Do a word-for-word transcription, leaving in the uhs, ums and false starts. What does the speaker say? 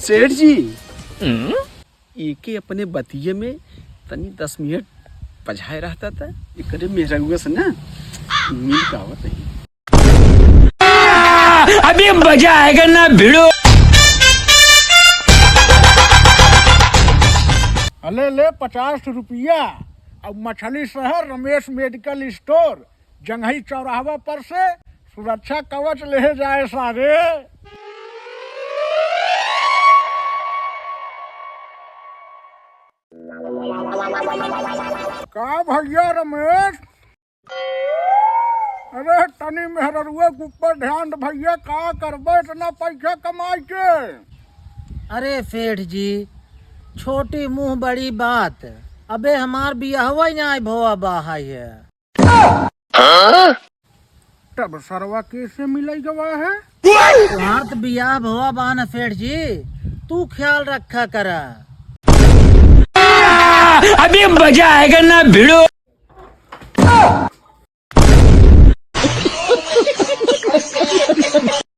सेठ जी, एके अपने बतिये में तनी दस मिनट पझाए रहता था, एकरे मेहररुआ से ना मिल के आवत है। अभी मजा आएगा ना भिड़ो। अले ले पचास रुपया, अब मछली शहर रमेश मेडिकल स्टोर, जंघई चौराहवा पर से सुरक्षा कवच लेहे जाए सारे। का भइया रमेश? अरे तनी मेहररुआ के ऊपर ध्यान दे भइया, का करबे इतना पैसा कमाई के? अरे सेठ जी, छोटी मुँह बड़ी बात। अबे हमार बियाहवा ही नाहीं भवा बा है। तब सरवा कैसे मिलई गवा है? तुम्हार तो बियाह भवा बा ना सेठ जी, तू ख्याल रखा करा। अभी मजा आएगा ना भिड़ो।